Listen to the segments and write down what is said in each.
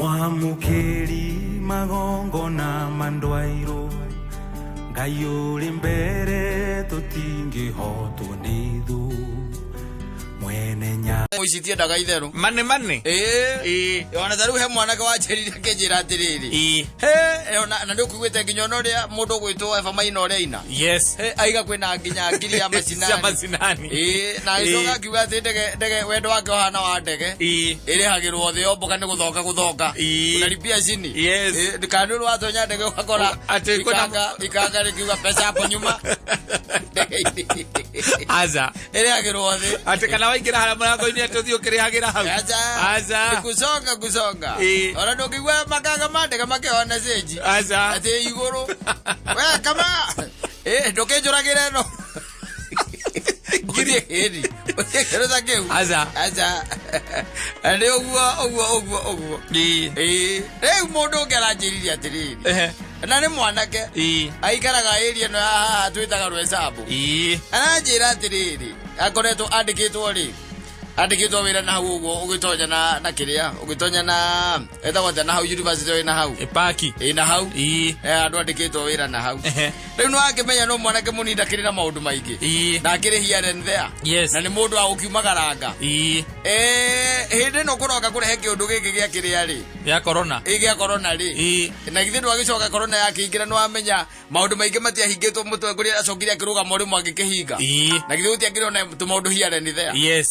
Mwamũkĩri magongona ma ndwairũ, Ngai ũrĩ mbere tũtingĩhotwo nĩ thũ, mwene nya Ici tiendaga itherũ. Mane mane. Ĩĩ. Ĩĩ. Ona ta rĩu he mwanake wanjĩrire akĩnjĩra atĩrĩrĩ, Ĩĩ. he ona na nĩ ũkuiguĩte nginya ona ũrĩa mũndũ ũgwĩtwo Eva Maina ũrĩa aina. Yes. He aiga kwĩna nginya ngiri ya macinani. Cia macinani. Ĩĩ, na agĩcoka Ĩĩ. akiuga atĩ ndege wendo wake ũhana wa ndege. Ĩĩ. Ĩrĩhagĩrwo thĩ yomboka nĩ gũthonga gũthonga. Ĩĩ. Unalipia chini. Yes. Ĩĩ, kana nĩ ũrĩ watonya ndege ũgakora Atĩ kwĩna- ikanga rĩkiuga pesa hapo nyuma. Ndege-inĩ. Aca. Ĩrĩhagĩrwo thĩ. Atĩ kana waingĩra harĩa mũrango-inĩ atĩ ũthiĩ ũkĩrĩhagĩra hau. Aca. Aca. Nĩ kusonga kusonga. Ĩĩ. Ona ndũngĩigua makanga ma ndege makĩhona cenji. Aca. Atĩ igũrũ. We kama. Ĩ ndũkĩnjũragĩre ĩno. Ngiri ĩni. Ũthiĩ ta kĩu. Aca. Aca. Na nĩ ũguo ũguo ũguo ũguo. Ĩĩ. Ĩĩ. Rĩu mũndũ ũngĩ aranjĩrire atĩrĩrĩ. Ehe. Na nĩ mwanake. Ĩĩ. Aikaraga area ĩno ya haha twĩtaga Rwecambu. Ĩĩ. Aranjĩra atĩrĩrĩ, akoretwo andĩkĩtwo rĩ, andĩkĩtwo wĩra na hau ũguo ũgĩtonya na kĩrĩa, ũgĩtonya na etagwo atĩa na hau university ĩna na hau. Ĩpaki. Ĩ na hau. Ĩĩ. Andũ andĩkĩtwo wĩra na hau. Ehe. Rĩu nĩ wakĩmenya no mwanake mũnini ndakĩrĩ na maũndũ maingĩ. Ĩĩ. Na akĩrĩ here and there. Yes. Na nĩ mũndũ wa gũkiumagaranga. Ĩĩ. Hĩndĩ ĩno kũroka kũrehe kĩũndũ gĩkĩ gĩa kĩrĩa rĩ. Ya corona. Ĩ gĩa corona rĩ. Ĩĩ. Na githĩ ndwagĩcoka corona yakĩingĩra nĩ wamenya maũndũ maingĩ matiahingĩtwo mũtongoria acokire akĩrũgama o rĩmwe agĩkĩhinga. Ĩĩ. Na githĩ gũtiakĩrĩ ona tũmaũndũ here and there. Yes.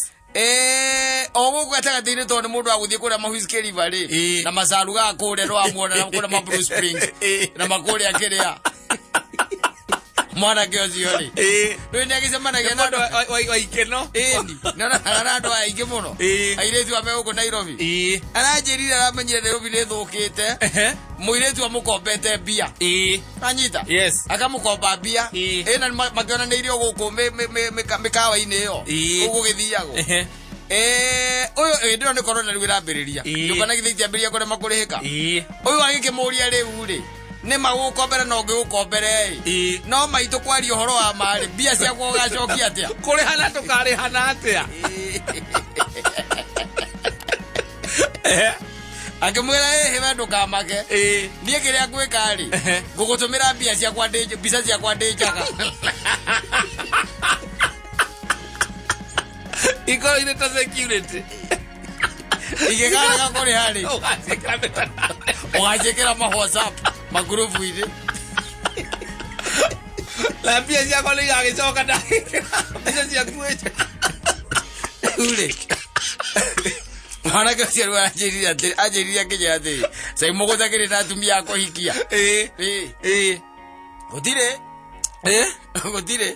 O gũkũ gatagatĩ-inĩ tondũ nĩ mũndũ wa gũthiĩ kũrĩa ma Whiskey River rĩ Ĩĩ. na macaru ga kũrĩa nĩwamuona na kũrĩa ma Blue Springs Ĩĩ. na makũrĩa kĩrĩa mwanake ũcio rĩ Ĩĩ. rĩu nĩ agĩcemanagia na Mũndũ andũ wa ikeno. ĩni nĩonaga na andũ aingĩ mũno Ĩĩ. airĩtu a me gũkũ Nairobi Ĩĩ. aranjĩrire aramenyire Nairobi nĩ ĩthũkĩte Ehe. mũirĩtu amũkombete mbia Ĩĩ. anyita Yes. akamũkomba mbia Ĩĩ. ĩ na makĩonanĩirio gũkũ mĩkawa-inĩ ĩyo Ĩĩ. gũkũ gĩthiagwo Ehe. Ũyũ hĩndĩ ĩyo nĩ corona rĩu ĩrambĩrĩria. Ĩĩ. Nyũmba na githĩ itiambĩrĩria kũrema kũrĩhĩka. Ĩĩ. Ũyũ agĩkĩmũria rĩu rĩ, nĩ ma gũgũkombera no ngĩgũkombere ĩ. Ĩĩ. No maitũ kwaria ũhoro wa ma rĩ, mbia ciakwa ũgacokia atĩa? Kũrĩhana tũkarĩhana atĩa? Ehe. Akĩmwĩra ĩhĩ we ndũkamake. Ĩĩ. Niĩ kĩrĩa ngwĩka rĩ, Ehe. ngũgũtũmĩra mbia ciakwa ndĩ mbica ciakwa ndĩ njaga. Ikorwo irĩ ta security. Ingĩkarega kũrĩha rĩ, Ũgaciĩkĩra mĩtandao. ũgaciĩkĩra ma WhatsApp magurubu-inĩ. Na mbia ciakwa nĩ igagĩcoka ndagĩkĩra mbica ciaku ĩ njaga. Rĩu rĩ, mwanake ũcio rĩu anjĩrire atĩrĩ, anjĩrire akĩnjĩra atĩrĩ, cai mũgũtakĩrĩ na atumia a kũhikia. Ĩĩ. Ĩĩ. Ĩĩ. Gũtirĩ. Ĩĩ. Gũtirĩ.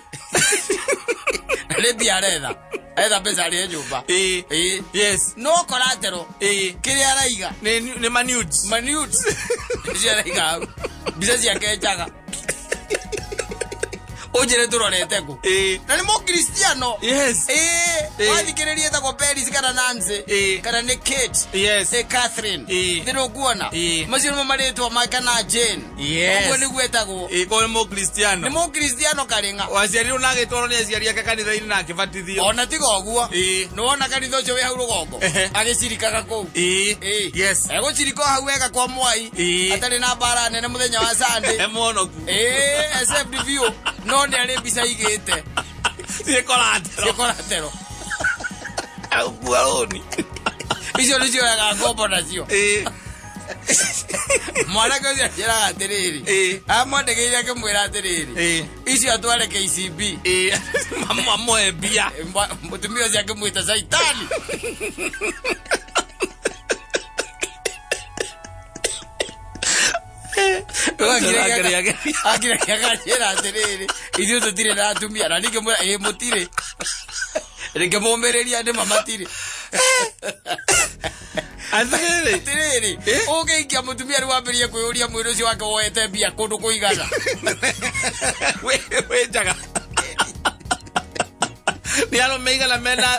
Na nĩ mbia aretha. Aretha mbeca arĩhe nyũmba. Ĩĩ. Ĩĩ. Yes. No collateral. Ĩĩ. Kĩrĩa araiga. Nĩ ma nudes. Ma nudes. Nĩcio araiga hau. Mbica ciake njaga. Ũnjĩre tũrorete kũ. Ĩĩ. Na nĩ mũkristiano. Yes. Ĩĩ. Ĩĩ. Wathikĩrĩria etagwo Peris kana Nancy. Ĩĩ. Kana nĩ Kate. Yes. Ĩ Catherine. Ĩĩ. Nĩ ndũkuona. Ĩĩ. Macio nĩmo marĩtwa make kana Jane. Yes. Ũguo nĩguo etagwo. Ĩĩ, korwo nĩ mũkristiano. Nĩ mũkristiano karĩng'a. Waciarirwo na agĩtwarwo nĩ aciari ake kanitha-inĩ na akĩbatithio. Ona tiga ũguo. Ĩĩ. Nĩ wona kanitha ũcio wĩ hau rũgongo. Ehe. Agĩcirikaga kũu. Ĩĩ. Ĩĩ. Yes. Egũcirika o hau wega kwa Mwai. Ĩĩ. Atarĩ na mbara nene mũthenya wa Sunday. E mũhonoku. Ĩĩ, except biũ. No nĩ arĩ mbica aigĩte. Ciĩ collateral. Ciĩ collateral. Agũkua rũni. Icio nĩcio oyaga ngombo nacio. Ĩĩ. Mwanake ũcio anjĩraga atĩrĩrĩ. Ĩĩ. Amwandĩkĩire akĩmwĩra atĩrĩrĩ. Ĩĩ. Icio atware KCB. Ĩĩ. Mamũhe mbia. Mũtumia ũcio akĩmwĩta caitani. Akire akanjĩra atĩrĩrĩ, ithuĩ tũtirĩ na atumia na niĩ ngĩmwĩra ĩĩ mũtirĩ. Ngĩmũmĩrĩria nĩ ma matirĩ. Atĩrĩrĩ. Atĩrĩrĩ, ũngĩikia mũtumia rĩu wambĩrĩrie kwĩyũria mwĩrĩ ũcio wake woete mbia kũndũ kũigana. Wĩ njaga. Nĩ arũme aigana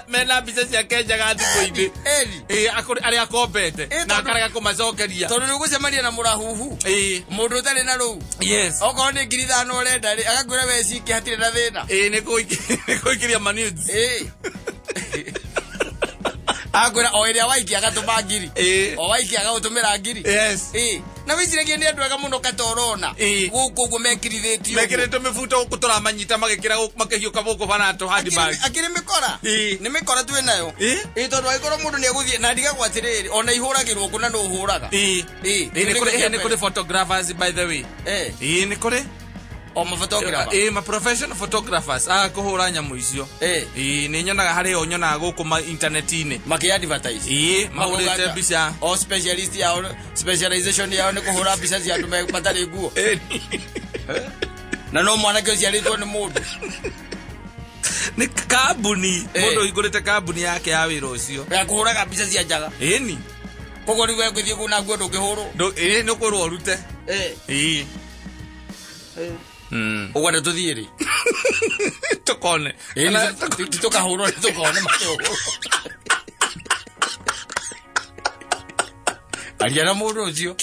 mena mbica ciake njaga thimũ-inĩ. Eni. Ĩĩ, arĩa akombete Ĩ, na tondũ- akarega kũmacokeria. Tondũ nĩ ũgũcemania na mũrahuhu. Ĩĩ. Mũndũ ũtarĩ na rũu. Yes. Okorwo nĩ 5,000 ũrenda rĩ, agakwĩra we cingi hatirĩ na thĩna. Ĩĩ, nĩ kũikĩria ma nudes. Ĩĩ. Akwĩra o ĩrĩa waikia agatũma ngiri. Ĩĩ. O waikia agagũtũmĩra ngiri. Yes. Ĩĩ. Na wĩciragia nĩ andũ ega mũno katorona. Ĩĩ. Gũkũ ũguo mekirithĩtio. ũguo. Mekĩrĩte mĩbuto gũkũ tũramanyita magĩkĩra gũkũ makĩhiũka gũkũ bara tũ handbag. Akĩrĩ mĩkora. Ĩĩ. Nĩ mĩkora twĩ nayo. Ĩĩ. Ĩĩ tondũ angĩkorwo mũndũ nĩ egũthiĩ na ndigagwo atĩrĩrĩ ona ihũragĩrwo kũ na nũ ũhũraga. Ĩĩ. Ĩĩ. Ĩĩ, nĩ kũrĩ ĩĩ, nĩ kũrĩ photographers by the way. Eh. Ĩĩ, nĩ kũrĩ. O ma photographer. Ĩĩ, ma professional photographers a kũhũra nyamũ icio. Ĩĩ. Ĩĩ, nĩ nyonaga harĩ o nyonaga gũkũ ma internet-inĩ. Makĩ advertise. Ĩĩ, mahũrĩte mbica. O specialist yao specialization yao nĩ kũhũra mbica cia andũ matarĩ nguo. Ĩĩ. Na no mwanake ũciarĩtwo nĩ mũndũ. Nĩ kambuni. Ĩĩ. Mũndũ ũhingũrĩte kambuni yake ya wĩra ũcio. Ya kũhũraga mbica cia njaga. Ĩni. Koguo rĩu we ngũthiĩ kũu na nguo ndũngĩhũrwo. Ĩĩ, nĩ ũkwĩrwo ũrute. Ĩĩ. Ĩĩ. Ũkwenda tũthiĩ rĩ? Tũkone. Ĩĩ, ti tũkahũrwo nĩ tũkone makĩhũrwo. Aria na mũndũ ũcio.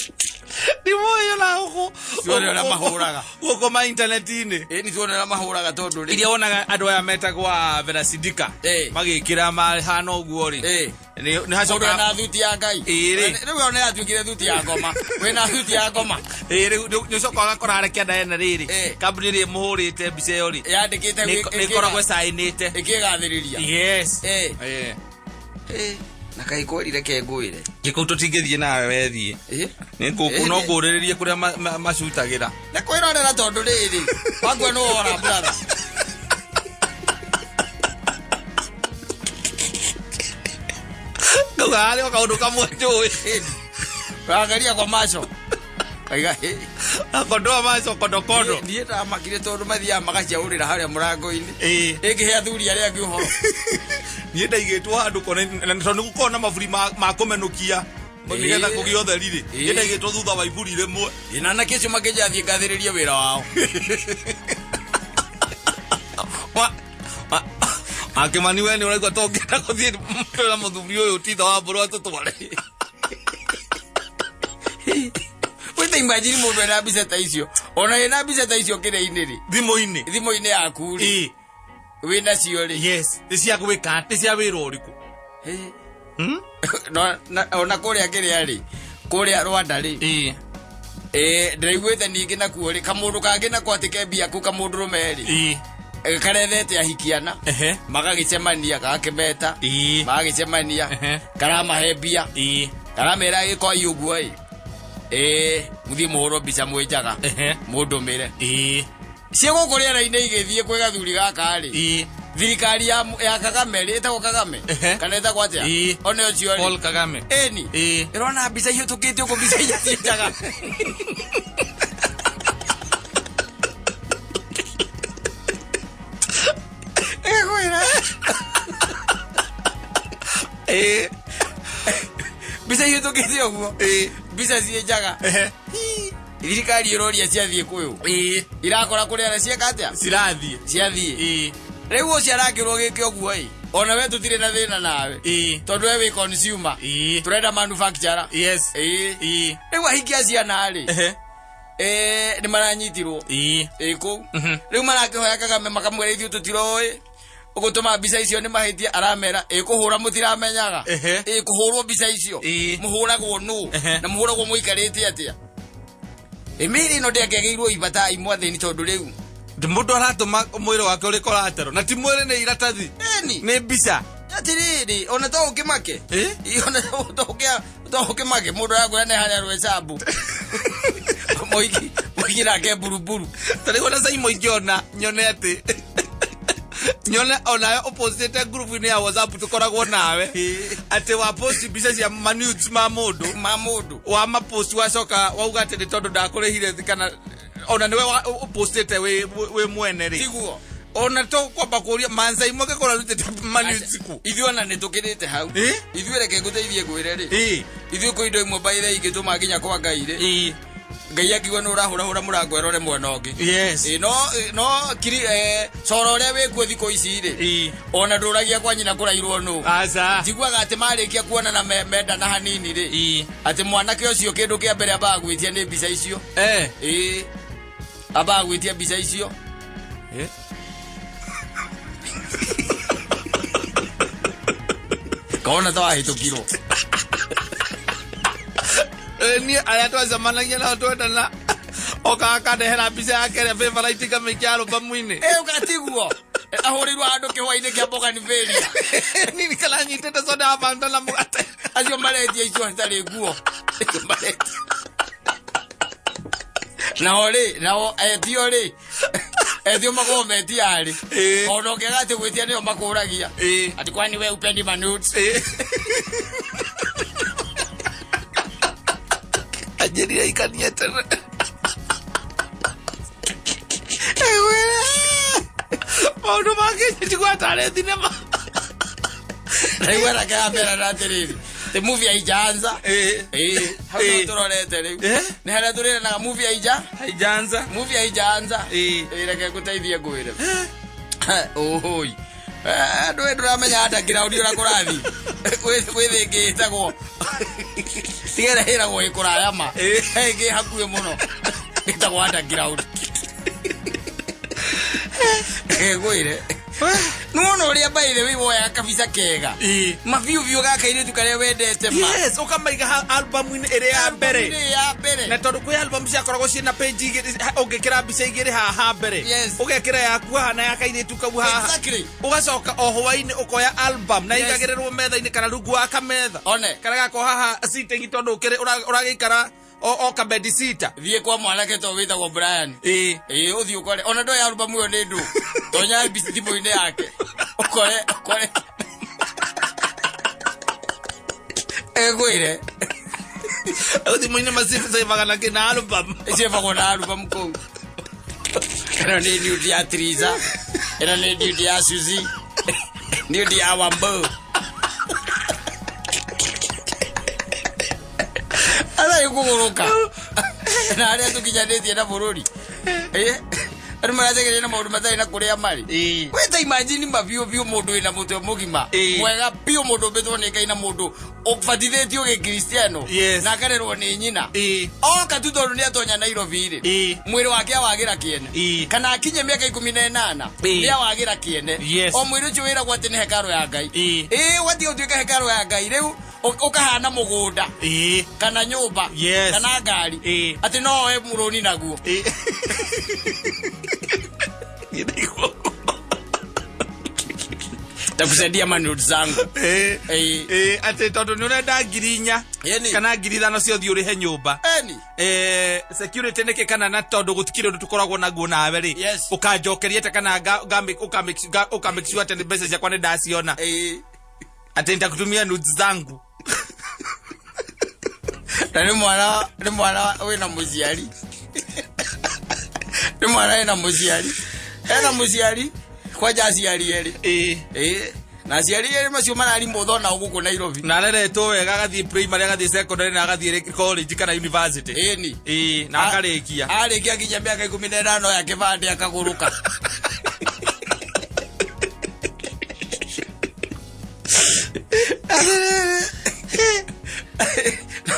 Ndimũĩ ona gũkũ. Tuone ũrĩa mahũraga. Gũkũ ma internet-inĩ. Ĩĩ nĩ tuone ũrĩa mahũraga tondũ rĩ. Iria wonaga andũ aya metagwo a Vera Sidika. Ĩĩ. Magĩkĩra mahana ũguo rĩ. Ĩĩ. Nĩ Mũndũ hacoka ena thuti ya Ngai. Ĩĩ rĩ. Rĩu ona yatuĩkire thuti ya ngoma. Wĩna thuti ya ngoma. Ĩĩ, rĩu nĩ ũcoka ũgakora harĩa kĩanda ena rĩrĩ. Ĩĩ. Kambuni ĩrĩa ĩmũhũrĩte mbica ĩyo rĩ. Yandĩkĩte Nĩ ĩkoragwo ĩcainĩte. ĩkĩgathĩrĩria. Yes. Ĩĩ. Ĩĩ. Ĩĩ. Na kaĩ kwĩrire ke ngwĩre. Gĩkũu tũtingĩthiĩ nawe wethiĩ. Ĩĩ. Nĩ ngũkũ no ngũrĩrĩrie kũrĩa macutagĩra. Nĩ kwĩrorera tondũ rĩrĩ. Wakua nĩ wora brother. Ngauga harĩ o kaũndũ kamwe njũĩ. Angalia kwa macho. Kaiga ĩ. Akondoa maco kondokondo. Niĩ ndamakire tondũ mathiaga magaciaũrĩra harĩa mũrango-inĩ. Ĩĩ. Ĩngĩhe athuri arĩa angĩ ũhoro. Niĩ ndaigĩtwo handũ kona na tondũ nĩ gũkoragwo na maburi ma kũmenũkia nĩgetha Ĩĩ. kũgĩe ũtheri rĩ. Ĩĩ. Niĩ ndaigĩtwo thutha wa iburi rĩmwe. Ĩ, na anake acio makĩnjathiĩ ngathĩrĩrie wĩra wao. Akĩmani we nĩ ũraigua tũngĩenda gũthiĩ twĩra mũthuri ũyũ titha wa mbũrũ atũtware. Wĩta imagine mũndũ ena mbica ta icio. Ona ena mbica ta icio kĩrĩa-inĩ rĩ. Thimũ-inĩ. Thimũ-inĩ yaku rĩ. Ĩĩ. Wĩnacio rĩ. Yes. Nĩ cia gwĩka nĩ cia wĩra ũrĩkũ? Ĩ. Hmm? Ona kũrĩa kĩrĩa rĩ. Kũrĩa Rwanda rĩ. Ĩĩ. Ĩ, ndĩraiguĩte ningĩ nakuo rĩ kamũndũ kangĩ nako atĩ ke mbia kũ kamũndũrũme rĩ. Ĩĩ. Karethete ahikiana. Ehe. Magagĩcemania gagakĩmeta. Ĩĩ. Magagĩcemania. Ehe. Karamahe mbia. Ĩĩ. Karamera gĩkoi ũguo ĩ. Ĩ, mũthiĩ mũhũrwo mbica mwĩ njaga. Ehe. Mũndũmĩre. Ĩĩ. Ciĩ gũkũ rĩera-inĩ igĩthiĩ kwĩ gathuri gaka rĩ. Ĩĩ. Thirikari ya Kagame rĩ, ĩtagwo Kagame? Ehe. Kana ĩtagwo atĩa? Ĩĩ. One ũcio rĩ. Paul Kagame. Ĩni. Ĩĩ. Ĩrona mbica ihĩtũkĩte ũguo mbica iria ciĩ njaga. Ĩkwĩra. Ĩĩ. Mbica ihĩtũkĩte ũguo. Ĩĩ. Mbica ciĩ njaga. Ehe. Thirikari ĩroria ciathiĩ kũyũ. Ĩĩ. Irakora kũrĩa arĩa cieka atĩa? Cirathiĩ. Ciathiĩ. Ĩĩ. Rĩu ũcio arakĩrwo gĩke ũguo ĩ. Ona we tũtirĩ na thĩna nawe. Ĩĩ. Tondũ we wĩ consumer. Ĩĩ. Tũrenda manufacturer. Yes. Ĩĩ. Ĩĩ. Rĩu ahikia ciana rĩ. Ehe. Ĩĩ nĩ maranyitirwo. Ĩĩ. Ĩĩ kũu. Mhm. Rĩu marakĩhoya Kagame makamwĩra ithuĩ tũtiroĩ. Ũgũtũma mbica icio nĩ mahĩtia aramera ĩ kũhũra mũtiramenyaga. Ehe. Ĩ kũhũrwo mbica icio. Ĩĩ. Mũhũragwo nũ? Ehe. Na mũhũragwo mũikarĩte atĩa? Ĩ mĩĩrĩ ĩno ndĩangĩagĩirwo ibata imwathĩni tondũ rĩu. Mũndũ aratũma mwĩrĩ wake ũrĩ collateral na ti mwĩrĩ nĩ iratathi. Ĩni. Nĩ mbica. Atĩrĩrĩ ona to ũkĩmake. Ĩ? Ona to ũkĩmake mũndũ arakwĩra nĩ harĩa rwecabu. Mũingĩ mũingĩ nake mburuburu. Ta rĩu ona Saimo ingĩona nyone atĩ nyone onawe ũpostĩte ngurubu-inĩ ya WhatsApp tũkoragwo nawe atĩ wa post mbica cia ma nudes ma mũndũ Ma mũndũ. wa mapost wacoka wauga atĩ nĩ tondũ ndakũrĩhire kana ona nĩwe ũpostĩte wĩ mwene rĩ Tiguo. Ona to kwamba kũria mansaimo angĩkorwo arutĩte ma nudes kũ. Ithuĩ ona nĩ tũkĩrĩte hau. Ĩ? Ithuĩ reke ngũteithie ngwĩre rĩ. Ĩ. Ithuĩ kwĩ indo imwe by the ingĩtũma nginya kwa Ngai rĩ. Ĩ. Ngai akiuga nĩ ũrahũrahũra mũrango ĩrore mwena ũngĩ. Yes. Ĩ, no kiri coro ũrĩa wĩkuo thikũ ici rĩ. Ĩ. Ona ndũragia kwa nyina kũrairwo nũ. Aca. Njiguaga atĩ marĩkia kuonana mendana hanini rĩ. Ĩ. Atĩ mwanake ũcio kĩndũ kĩa mbere ambaga gwĩtia nĩ mbica icio. Eh. Ĩ. Ambaga gwĩtia mbica icio. Eh. Kaona ta wahĩtũkirwo. Niĩ arĩa twacemanagia nao twendana okaga akandehera mbica yake ĩrĩa favorite ngamĩikia albamu-inĩ. Ĩ ũgatiguo. Ahũrĩirwo handũ kĩhwainĩ kĩa Bougainvillea. Nini kana nyitĩte soda ya Fanta na mũgate. Acio maretia icio citarĩ nguo. Acio maretia. Nao rĩ, nao etio rĩ, etio makoragwo metia arĩ. Ĩĩ. Ona ũngĩaga atĩ gwĩtia nĩo makũragia. Ĩĩ. Ati kwani we upendi manudes? Ĩĩ. Anjĩrire ikanie tene. Maũndũ mangĩ njigua tarĩ thinema. Ndaigua rake amera atĩrĩrĩ. The movie haijaanza. Ĩĩ. Ĩĩ. Hau Ĩĩ. no tũrorete rĩu. Eh? Nĩ harĩa tũrĩranaga movie haija. Haijaanza. Movie haijaanza. Ĩĩ. Ĩĩ reke ngũteithie ngwĩre. Ũhũi. Andũ ndũramenya underground ũrĩa kũrathiĩ. Gwĩ thĩ ĩngĩ ĩtagwo tiga ĩrĩa ĩragwo ĩ kũraya ma. Ĩĩ. He ĩngĩ ĩ hakuhĩ mũno ĩtagwo underground. Reke ngwĩre. Nĩwona ũrĩa by the way woyaga kabica kega. Ĩĩ. Mabiũ biũ ga kairĩtu karĩa wendete ma. Yes, ũkamaiga albamu-inĩ ĩrĩa ya mbere. Album-inĩ ya mbere. Na tondũ kwĩ album ciakoragwo ciĩna page igĩrĩ, ũngĩkĩra mbica igĩrĩ haha mbere. Yes. Ũgekĩra yaku haha na ya kairĩtu kau haha. Exactly. Ũgacoka o hwainĩ ũkoya album na Yes. igagĩrĩrwo metha-inĩ kana rungu wa kametha. One. Kana gakorwo haha sitting tondũ ũkĩrĩ ũragĩikara o kabedi sita. Thiĩ kwa mwanake to wĩtagwo Brian. Ĩĩ. Ĩĩ ũthiĩ ũkore ona ndoya album ĩyo nĩ ndũ. Tonya thimũ-inĩ yake. Ũkore ũkore. Egwĩre. Thimũ-inĩ macicaivaga na kĩna album. Icebagwo na album kũu. Ĩno nĩ nude ya Triza. Ĩno nĩ nude ya Suzy. Nude ya Wambo. Ara kũgũrũka. Na arĩa tũkinyanĩtie na bũrũri. Ĩ, andũ marathegeria na maũndũ matarĩ na kũrĩa marĩ. Ĩĩ. We ta imagine ma biũ biũ mũndũ wĩna mũtwe mũgima. Ĩĩ. Mwega biũ mũndũ ũmbĩtwo nĩ Ngai na mũndũ ũbatithĩtio gĩkristiano. Yes. Na akarerwo nĩ nyina. Ĩĩ. Oka tu tondũ nĩ atonya Nairobi rĩ. Ĩĩ. Mwĩrĩ wake awagĩra kĩene. Ĩĩ. Kana akinye mĩaka 18. Ĩĩ. Nĩ awagĩra kĩene. Yes. O mwĩrĩ ũcio wĩragwo atĩ nĩ hekarũ ya Ngai. Ĩĩ. Ĩĩ ũgatiga ũtuĩke hekarũ ya Ngai rĩu ũkahana mũgũnda. Ĩĩ. Kana nyũmba. Yes. Kana ngari. Ĩĩ. Atĩ no oe mũrũni naguo. Ĩĩ. Niĩ ndaigua. Takusaidia manudes zangu. Ĩĩ. Ĩĩ. Ĩĩ, atĩ tondũ nĩ ũrenda 4,000 Ĩni. kana 5,000 ciothiĩ ũrĩhe nyũmba. Ĩni. Security nĩkĩ kana na tondũ gũtikĩrĩ ũndũ tũkoragwo naguo nawe rĩ. Yes. Ũkanjokeria atĩ kana ũka make sure atĩ mbeca ciakwa nĩ ndaciona. Ĩĩ. Atĩ nitakutumia nudes zangu. Na nĩ mwana nĩ mwana wĩna mũciari. Nĩ mwana wĩna mũciari. Ena mũciari kwanja aciari erĩ. Ĩĩ. Ĩĩ. Na aciari erĩ macio marari mũthona nao gũkũ Nairobi. Na areretwo wega agathiĩ primary agathiĩ secondary na agathiĩ college kana university. Ĩni. Ĩĩ, na akarĩkia. Arĩkia nginya mĩaka 15 ya kĩbandĩ akagũrũka.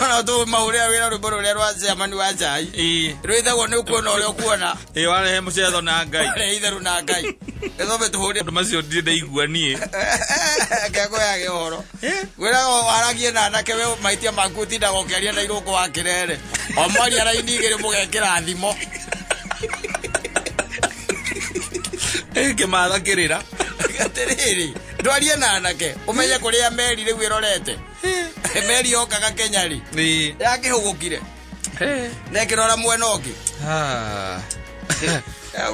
No tũmahũrĩra wĩra rwĩmbo rũrĩa rwa chairman wa chai. Ĩĩ. Rwĩtagwo nĩ ũkuona ũrĩa ũkuona. Ĩĩ, warehe mũcetho na Ngai. Warehe itherũ na Ngai. Gĩthome tũhũre. Maũndũ macio ndirĩ ndaigua niĩ. Kekũyage ũhoro. Gwĩraga waragie na anake we mahĩtia maku ũtindaga ũkĩaria na irũngũ wa kĩrere. O mwaria raini igĩrĩ mũgekĩra thimo. Ngĩmatha kĩrĩra. Atĩrĩrĩ, ndwarie na anake ũmenye kũrĩa meri rĩu ĩrorete. Meri yokaga Kenya rĩ. Ĩĩ. Yakĩhũgũkire. Na ĩkĩrora mwena ũngĩ.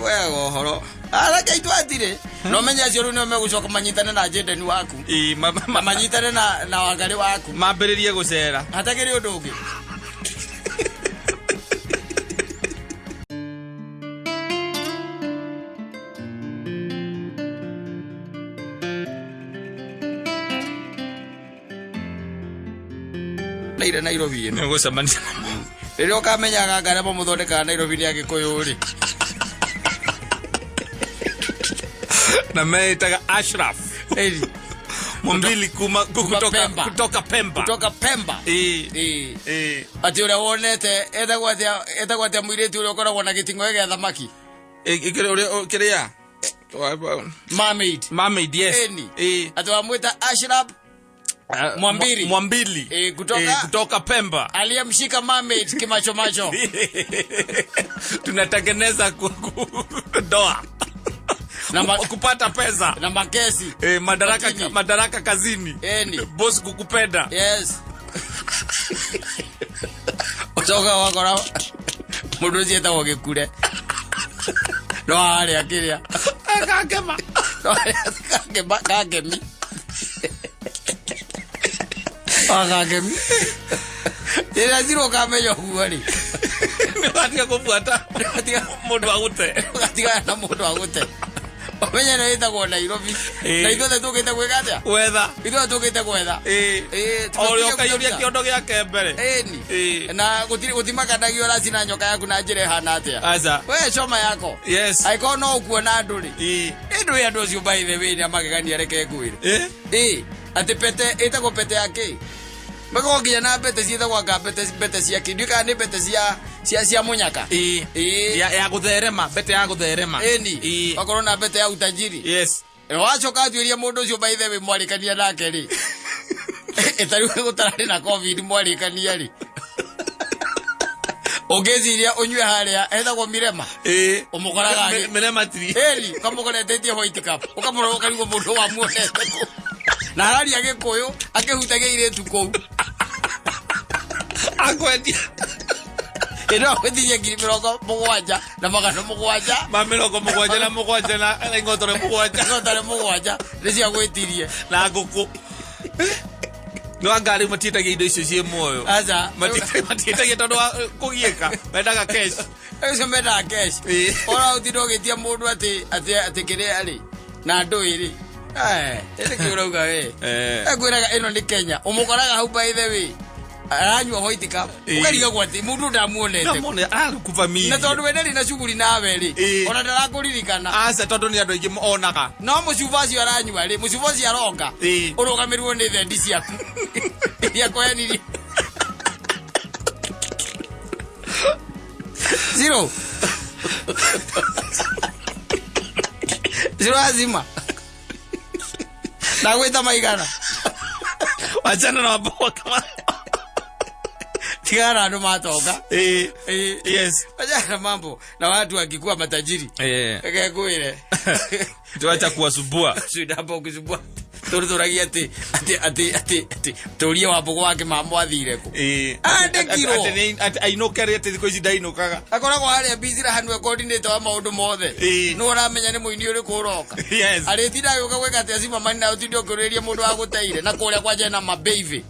Wega ũhoro. Anake aitũ atirĩ. Na ũmenye acio rĩu nĩo megũcoka manyitane na Jaden waku. Ĩĩ, Na manyitane na Wangarĩ waku. mambĩrĩrie gũcera. Hatakĩrĩ ũndũ ũngĩ. Naire Nairobi ĩno. Nĩ ũgũcemania. Rĩrĩa ũkamenyaga ngarama mũthondekaga Nairobi nĩ Agĩkũyũ rĩ. Na meĩtaga Ashraf. Ĩni. Mumbili kuma Pemba. kutoka Pemba. Kutoka Pemba. Ĩĩ. Ĩĩ. Ĩĩ. Atĩ ũrĩa wonete etagwo atĩa etagwo atĩa mũirĩtu ũrĩa ũkoragwo na gĩting'oe gĩa thamaki. Kĩrĩa? Mermaid. Mermaid, yes. Ĩni. Ĩĩ. Atĩ wamwĩta Ashraf. Mwambili. Mwambili. Kutoka Pemba. Aliyemshika mermaid kimachomacho. Tunatengeneza ndoa. Kupata pesa. Na makesi. Madaraka kazini. Eni. Boss kukupenda. Yes. Ucoka wakora mundu ucio etagwo Gikure. No haria kiria. Kangema. No haria kangema kangemi. Kangemi. Rĩrĩa Zero ũkamenya ũguo rĩ. Nĩwatiga kũbuata mũndũ wa gũte. Ũgatigana na mũndũ wa gũte. Ũmenye nĩ ĩtagwo Nairobi. Na ithuothe tũkĩte gwĩka atĩa? Gwetha. Ithuothe tũkĩte gwetha. O ũrĩa ũkaiyũria kĩondo gĩake mbere. Ĩni. Na gũtimakanagio ũracina nyoka yaku na njĩra ĩhana atĩa. Aca. We coma yako. Yes. Angĩkorwo no ũkuona andũ rĩ. Ĩndũ ĩ andũ acio by the way nĩ amagegania reke ngwĩre. Atĩ pete ĩtagwo pete ya kĩ? Makoragwo nginya na mbete ciĩtagwo anga mbete cia kĩ? Ndiũĩ kana nĩ mbete cia mũnyaka. Ya gũtherema, mbete ya gũtherema. Ĩni. Wakorwo na mbete ya utajiri. Yes. Wacoka atuĩria mũndũ ũcio by the way mwarĩkania nake rĩ. Ĩtarĩ gũtararĩ na COVID mwarĩkania rĩ. Ũngĩciria ũnyue harĩa etagwo Mirema. Ũmũkoraga Mirema tiri. Ĩni, ũkamũkoretetie white cup. Ũkamũrora ũkarigwo mũndũ wa muonete kũ. Na araria Gĩkũyũ akĩhutagia airĩtu kũu. Akwendia. Ĩno agwĩtirie 7,700 na 700. Ma 77 na ingotore 7. Ingotore 7 nĩcio agwĩtirie. Na ngũkũ. No anga rĩu matiĩtagia indo icio ciĩ muoyo. Aca. Matiĩtagia tondũ wa kũgiĩka. Mendaga cash. Acio mendaga cash. Ora ũtinde ũgĩtia mũndũ atĩ kĩrĩa rĩ na ndũĩ rĩ. Ĩndĩ kĩ ũrauga we. Ngwĩraga ĩno nĩ Kenya. Ũmũkoraga hau by the way. Aranyua white cup. Ũkarigagwo atĩ mũndũ ndamuonete. Ndamuonete, arakuvamia. Na tondũ we ndarĩ na shughuli nawe rĩ. Ona ndarakũririkana. Aca, tondũ nĩ andũ aingĩ onaga. No mũcuba ũcio aranyua rĩ, mũcuba ũcio aronga. Ũrũgamĩrĩrwo nĩ thendi ciaku. Iria kũhenirie. Zero. Zero azima. Na gwĩta maigana. Wachana na wambo kama. Tigana na andũ matonga. Yes. Wachana na mambo na watu wakikuwa matajiri. Reke ngwĩre. Tuacha kuwasumbua. Tuacha kusumbua. Tũrũtũragia atĩ atĩ atĩ atĩ atĩ tũrie Wambugu wake mamo athire kũ. Andĩkirwo. Atĩ nĩ atĩ ainũke rĩ, atĩ thikũ ici ndainũkaga. Akoragwo harĩa busy na hanwe coordinator wa maũndũ mothe. Nũ ũramenya nĩ mũini ũrĩkũ ũroka. Yes. Arĩtinda agĩũka gwĩka atĩ acima mani na ũtinde ũkĩũrĩria mũndũ wa gũteire na kũrĩa kwanja na mabeivi.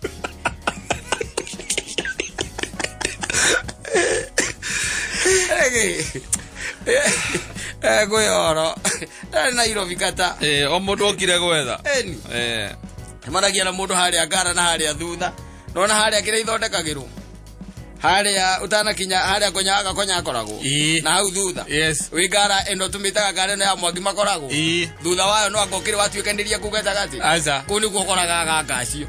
Kwĩhoro. Ndarĩ Nairobi kata. O mũndũ okire gwetha. Eni. Maragia na mũndũ harĩa ngara na harĩa thutha. Nona harĩa kĩrĩa ithondekagĩrwo. Harĩa ũtanakinya harĩa konya gakonya akoragwo. Na hau thutha. Yes. Wĩ ngara ĩno tũmĩtaga ngara ĩno ya Mwangi makoragwo. Thutha wayo no anga ũkĩrĩ watuĩkanĩria kũu gatagatĩ. Aca. Kũu nĩkuo ũkoraga aganga acio.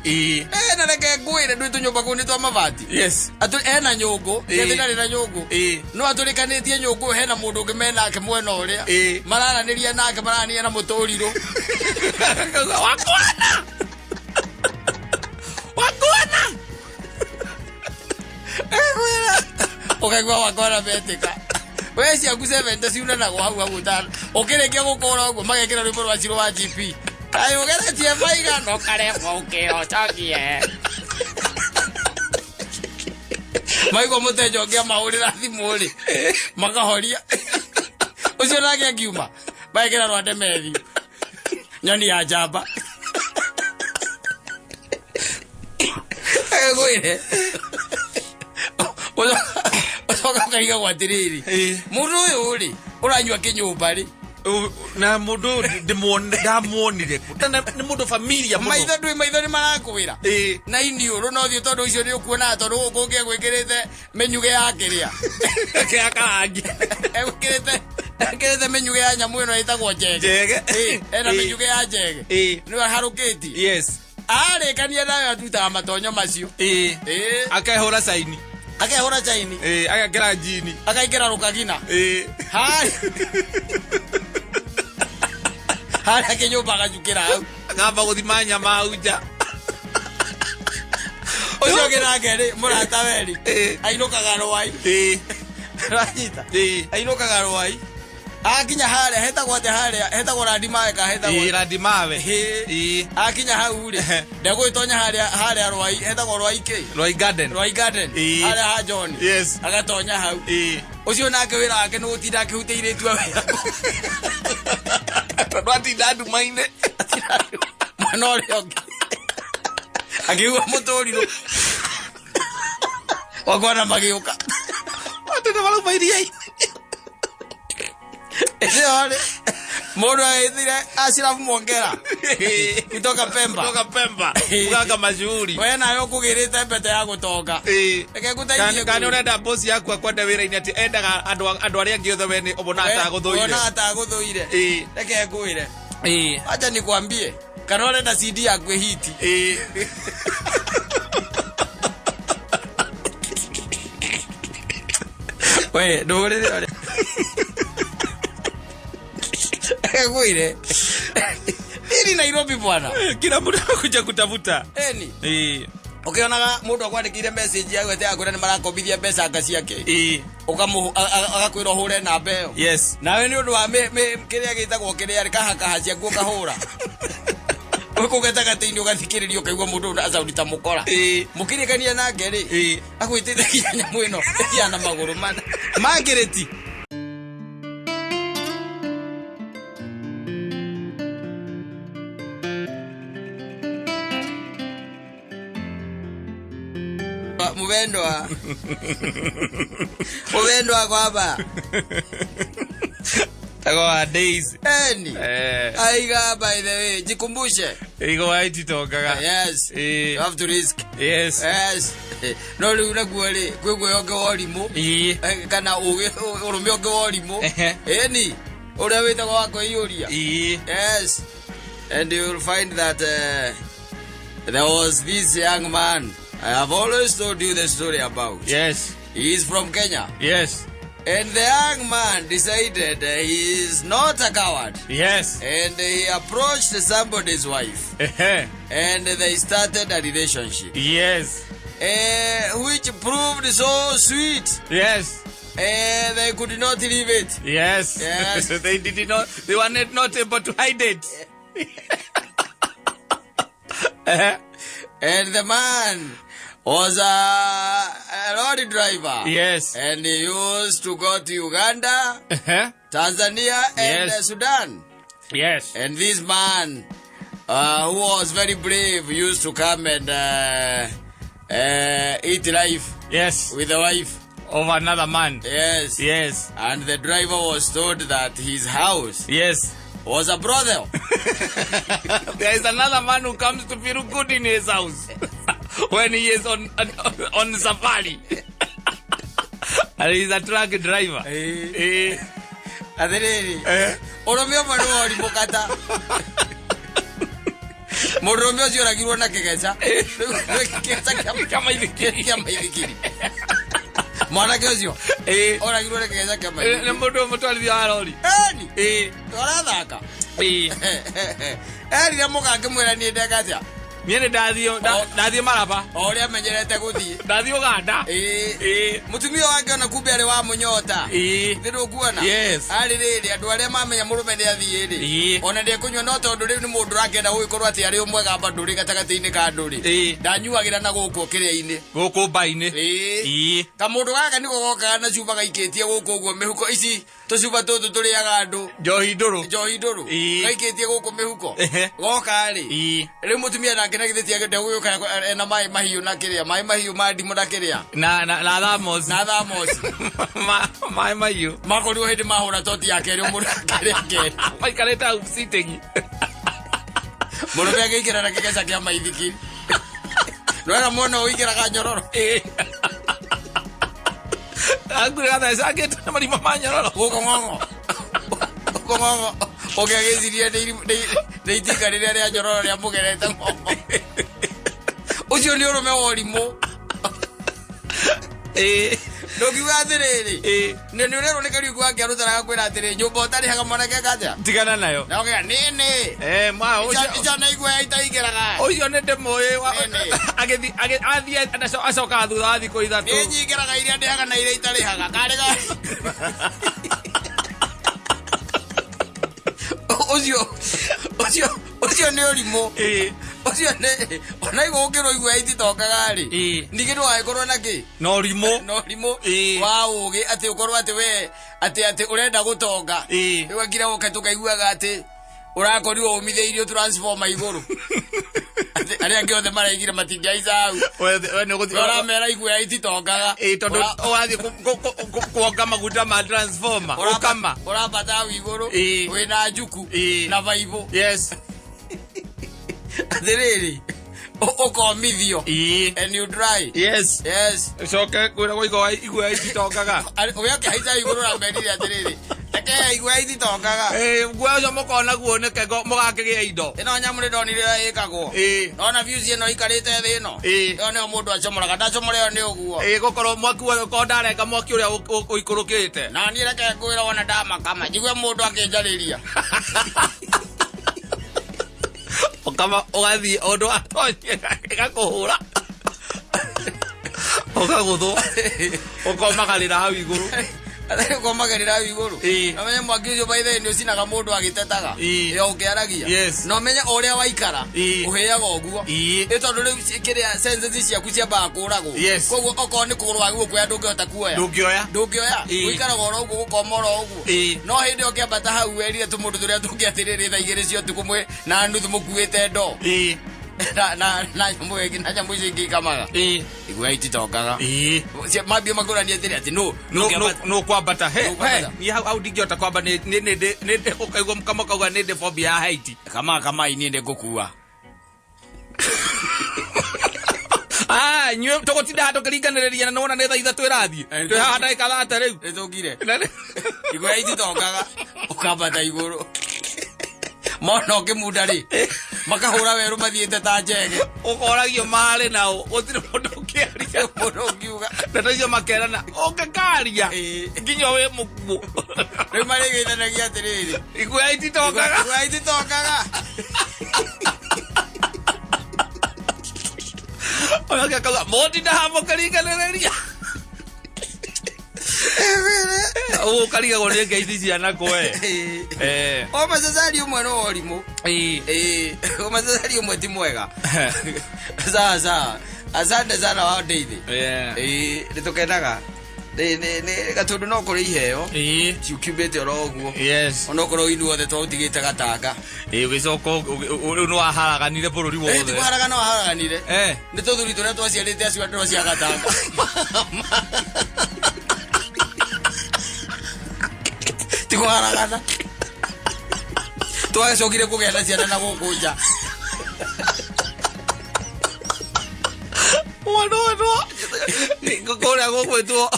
Na reke ngwĩre ndwĩ tũnyũmba kũu nĩ twa mabati. Yes. Atũ ena nyũngũ, gĩthĩ ndarĩ na nyũngũ. No atũrĩkanĩtie nyũngũ hena mũndũ ũngĩ menake mwena ũrĩa. Mararanĩria nake, mararanĩria na mũtũrirũ. Wakwana! Wakwana! Ũkaigua wakwana metĩka. We ciaku 70 ciunanagwo hau hau ũtana. Ũkĩrĩkia gũkũra ũguo magekĩra rwĩmbo rwa Ciro wa GP. Kaĩ ũgeretie maigana ũkaremwo ũkĩhotokie. Maigua mũteja ũngĩ amahũrĩra thimũ rĩ, makahoria. Ũcio nake akiuma, magekĩra rwa Demethi. Nyoni ya njamba. Ngwĩre. Ũcoka ũkarigagwo atĩrĩrĩ, mũndũ ũyũ rĩ, ũranyua kĩnyũmba rĩ? Na mũndũ ũyũ ndamuonire kũ? Tena nĩ mũndũ familia mũno. Maitho ndwĩ maitho nĩ marakwĩra. Na iniũrũ no ũthiĩ tondũ ũcio nĩ ũkuonaga tondũ gũkũ ũngĩ egwĩkĩrĩte mĩnyugĩ ya kĩrĩa. Kĩa karangi. Egwĩkĩrĩte mĩnyugĩ ya nyamũ ĩno ĩtagwo njege. Njege. Ena mĩnyugĩ ya njege. Nĩwe harũkĩtie. Yes. Arĩkania nayo atutaga matonyo macio. Akehũra caini. Akehũra caini. Agekĩra njini. Akaingĩra rũkagina. Harĩa. Harĩa kĩnyũmba agacukĩra hau. Akamba gũthima nyama hau nja. Ũcio ũngĩ nake rĩ, mũrata we rĩ, ainũkaga rwai. Ũranyita? Ainũkaga rwai. Akinya harĩa, hetagwo atĩa harĩa, hetagwo Randi Mawe ka hetagwo? Randi Mawe. Akinya hau rĩ, ndegũgĩtonya harĩa harĩa rwai, hetagwo rwai kĩ? Rwai Garden. Rwai Garden. Harĩa ha John. Yes. Agatonya hau. Ũcio nake wĩra wake nĩ gũtinda akĩhutĩire itua wĩra. Tondũ atinda nduma-inĩ. Mwana ũrĩa ũngĩ akĩigua mũtũrirũ wakwana magĩũka. Andũ nĩ marauma iria-inĩ. Ĩyo rĩ, mũndũ agĩthire Ashraf Mwongera kutoka Pemba. Kutoka Pemba. Mganga mashuhuri. We nawe ũkũgĩrĩte mbete ya gũtonga. Reke ngũteithie. Kana ũrenda boss yaku akwende wĩra-inĩ atĩ endaga andũ andũ arĩa angĩ othe we nĩ ũmona atagũthũire. Ona atagũthũire. Reke ngwĩre. Acha nikwambie. Kana ũrenda CD yaku ĩhiti. We ndũrĩrĩ ũrĩa. Reke ngwĩre. Hii ni Nairobi bwana. Kila mtu anakuja kutafuta. Eni. Ũkĩonaga mũndũ akwandĩkĩire message yaku atĩ akwĩra nĩ marakombithia mbeca anga ciake. Ũkamũ agakwĩra ũhũre namba ĩyo. Yes. Nawe nĩ ũndũ wa kĩrĩa gĩtagwo kĩrĩa rĩ kahakaha ciaku ũkahũra. Ũkũ gatagatĩ-inĩ ũgathikĩrĩria ũkaigua mũndũ ũyũ acaudi ta mũkora. Mũkĩrĩkania nake rĩ, agwĩtĩte nginya nyamũ ĩno ĩthiaga na magũrũ mana. Mangĩrĩti. Mubendwa. Mubendwa kwaba. Tago days. Eni. Aiga, by the way, jikumbushe. Igo waititongaga. Yes. You have to risk. Yes. Yes. No rĩu naguo rĩ, kwĩ guoya ũngĩ wa ũrimũ. Kana ũgĩ ũrũme ũngĩ wa ũrimũ. Eni. Ũrĩa wĩtagwo wa kwĩiyũria. Yes. And you will find that there was this young man I have always told you the story about. Yes. He is from Kenya. Yes. And the young man decided he is not a coward. Yes. And he approached somebody's wife. And they started a relationship. Yes. Which proved so sweet. Yes. They could not leave it. Yes. Yes. They did not. They were not able to hide it. And the man was a lorry driver. Yes. And he used to go to Uganda, Tanzania, and Yes. Sudan. Yes. And this man, who was very brave, used to come and eat life. Yes. With the wife. Of another man. Yes. Yes. And the driver was told that his house. Yes. Was a brothel. There is another man who comes to feel good in his house when he is on safari. And he's a truck driver. Atĩrĩrĩ, ũrũme ũmwe nĩ worimũ kata. Mũndũrũme ũcio oragirwo na kĩgeca. Kĩgeca kĩa maithikiri. Mwanake ũcio oragirwo na kĩgeca kĩa maithikiri. Nĩ mũndũ mũtwarithia wa rori. Eni. Ũrathaka. Erire mũka akĩmwĩra niĩ ndeka atĩa? Niĩ nĩ ndathiĩ Maraba. O ũrĩa amenyerete gũthiĩ. Ndathiĩ Uganda. Mũtumia wake ona kumbe arĩ wa mũnyota. Thĩ ndũkuona? Yes. Arĩ rĩrĩ andũ arĩa mamenya mũrũme nĩ athiĩ rĩ. Ona ndekũnyua no tondũ rĩu nĩ mũndũ ũrakĩenda gũgĩkorwo atĩ arĩ ũmwe gamba ndũrĩ gatagatĩ-inĩ ka andũ rĩ. Ndanyuagĩra na gũkũ kĩrĩa-inĩ. Gũkũ mba-inĩ. Kamũndũ gaka nĩko gokaga na cuba gaikĩtie gũkũ ũguo mĩhuko ici tũcuba tũtũ tũrĩaga andũ. Njohi ndũrũ. Njohi ndũrũ. Gaikĩtie gũkũ mĩhuko. Goka rĩ. Rĩu mũtumia nake na githĩ ti ndegũgĩũka ena maĩ mahiũ na kĩrĩa. Maĩ mahiũ ma ndimũ na kĩrĩa. Na thermos. Na thermos. Maĩ mahiũ. Makorirwo hĩndĩ mahũra toti ya kerĩ mũndũ akĩrĩa kerĩ. Maikarĩte hau sitting. Mũrũme agĩikĩra na kĩgeca kĩa maithikiri. Nĩwega mũno ũikĩraga nyororo. Angure gathecangĩte na marima ma nyororo. Gũkũ ng'ong'o. Gũkũ ng'ong'o. Ũngĩagĩciria nĩ itinga rĩrĩa rĩa nyororo rĩa mũgerete ng'ong'o. Ũcio nĩ ũrũme wa ũrimũ. Ndũngiuga atĩrĩrĩ, nĩ nĩ ũrerwo nĩ Kariuki wa Kĩarũtara agakwĩra atĩrĩ, nyũmba ũtarĩhaga mwanake eka atĩa? Tigana nayo. Na ũkauga nĩnĩ. Eh, ma ũcio. Icio nĩ igwe itaingĩraga. Ũcio nĩ ndĩmũĩ. Nĩnĩ. Agĩthiĩ athiĩ acokaga thutha wa thikũ 3. Nĩ nyingĩraga iria ndĩhaga na iria itarĩhaga karĩ ga ũcio nĩ ũrimũ. Ũcio nĩ ona igũ ũkĩrwo igwe ititongaga rĩ, ningĩ ndũgagĩkorwo na kĩ Na ũrimũ. Na ũrimũ wa ũgĩ atĩ ũkorwo atĩ we atĩ ũrenda gũtonga. Rĩu akira ũka tũkaiguaga atĩ ũrakorirwo ũmithĩirio transformer igũrũ, atĩ arĩa angĩ othe maraigire matingĩhaica hau. We nĩ ũgũthiĩ. Ũramera igwe ititongaga. Tondũ ũrathiĩ kuonga maguta ma transformer ũkama. Ũrambata hau igũrũ wĩna njuku na baibũ. Atĩrĩrĩ, ũkomithio and you dry. Yes. Ũcoke kwĩra gũiga igwe ititongaga. We akĩhaica igũrũ ramerire atĩrĩrĩ, reke igwe ititongaga. Guo ũcio mũkona guo nĩke mũgakĩgĩa indo. Ĩno nyamũ nĩ ndonire ũrĩa ĩkagwo. Nona views ĩno ikarĩte thĩ ĩno. Ĩyo nĩyo mũndũ acomoraga, ndacomora ĩyo nĩ ũguo. Gũkorwo mwaki ũkorwo ndarenga mwaki ũrĩa ũikũrũkĩte. Na niĩ reke ngwĩre, wona ndamakama njigue mũndũ akĩnjarĩria. Ũkama ũgathiĩ ũndũ watonyera ĩgakũhũra, ũkagũthwo, ũkomagarĩra hau igũrũ. Ũkomagĩrĩra hau igũrũ. Na menye mwaki ũcio, by the way, nĩ ũcinaga mũndũ agĩtetaga. Ĩyo ũkĩaragia. Na ũmenye o ũrĩa waikara ũhĩaga ũguo. Ĩ tondũ rĩu kĩrĩa senses ciaku ciambaga kũragwo. Koguo okorwo nĩ kũgũrũ wagĩrĩirwo kuoya, ndũngĩhota kuoya. Ndũngĩoya. Ndũngĩoya. Ũikaraga oro ũguo, gũkoma oro ũguo. No hĩndĩ ĩyo ũkĩambata hau werire tũmũndũ tũrĩa tũngĩ atĩrĩrĩ, thaa 2 cia ũtukũ mwĩ na nuthu mũkuĩte ndoo na nyamũ ĩngĩ na nyamũ icio ingĩ ikamaga. Igwe ititongaga. Mambie makũranie atĩrĩ atĩ nũ No kwambata he. Nũ kwambata. He, niĩ hau ndingĩhota kwamba nĩ ũkaigua kama kauga nĩ ndĩ phobia ya height. Kama niĩ nĩ ngũkua. Ah, inyuĩ tũgũtinda haha tũkĩringanĩrĩria na nĩwona nĩ thaa 3 ĩrathiĩ. Twĩ haha ndagĩka 30 rĩu. Nĩ tũkire. Igwe ititongaga, ũkambata igũrũ mona ũkĩmunda rĩ, makahũra werũ mathiĩte ta njege. Ũkoragio marĩ nao gũtirĩ mũndũ ũkĩaria. Mũndũ ũngiuga. Ndeto icio makerana ũngĩkaria nginya wĩ mũkuũ. Rĩu marĩgĩithanagia atĩrĩrĩ, Igwe ititongaga. Igwe ititongaga. Onake akauga mũgũtinda haha mũkĩringanĩrĩria, ũkarigagwo nĩ ngeithi ciana kwe. O macacari ũmwe no ũrimũ. Ĩĩ, ũmacacari ũmwe ti mwega. Sawa sawa, asante sana wa ndeithi. Ĩĩ, nĩ tũkenaga. Nĩ gatũndũ no kũrĩ iheo ciukiumĩte oro ũguo. Onokorwo ithuothe twaũtigĩte gatanga. Ũgĩcoka rĩu nĩ waharaganire bũrũri wothe. Tikuharagana, waharaganire nĩ tũthuri tũrĩa twaciarĩte acio andũ cia gatanga. Tikuharagana, twagĩcokire kũgĩa na ciana na gũkũ nja. Mwana wetwo kũrĩa gũgwĩtwo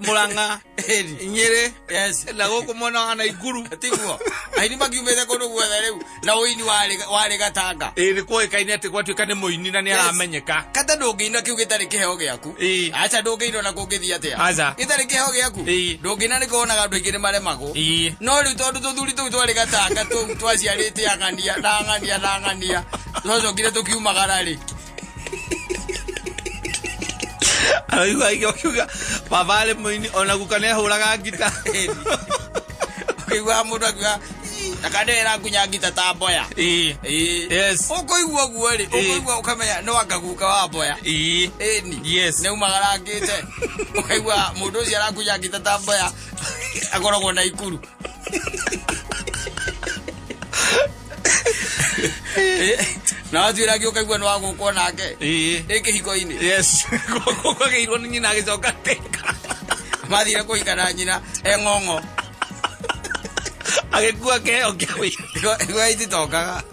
Mũrang'a, Nyĩrĩ na gũkũ mwena wa Naikuru. Tiguo aini makiumĩte kũndũ guothe rĩu na ũini warĩ gatanga. Ĩĩ, nĩ kũĩkaine atĩ gwatuĩka nĩ mũini na nĩ aramenyeka. Kata ndũngĩina kĩu gĩtarĩ kĩheo gĩaku. Aca, ndũngĩina ona kũngĩthiĩ atĩa. Aca. Gĩtarĩ kĩheo gĩaku. Ndũngĩina, nĩ kuonaga andũ aingĩ nĩ maremagwo. No rĩu tondũ tũthuri tũu twarĩ gatanga tũu twaciarĩte ang'ania na ang'ania na ang'ania, twacokire tũkiumagara rĩ. Araigua aingĩ makiuga baba arĩ mũini, ona guka nĩ ahũraga ngita. Ũkĩiguaga mũndũ akiuga nakandĩra ngunya ngita ta mboya. Ũkũigua ũguo rĩ, ũkũigua ũkamenya no anga guka wa mboya. Ĩni. Nĩ umagarangĩte ũkaigua mũndũ ũcio arakunya ngita ta mboya akoragwo na ikuru. Na watuĩra angĩ ũkaigua nĩ wagũkwo nake. Ĩ kĩhiko-inĩ. Yes, kwagĩirwo nĩ nyina agĩcoka teka. Mathire kũhika na nyina e ng'ong'o. Agĩkua kĩheo kĩa wĩini. Igwe ititongaga.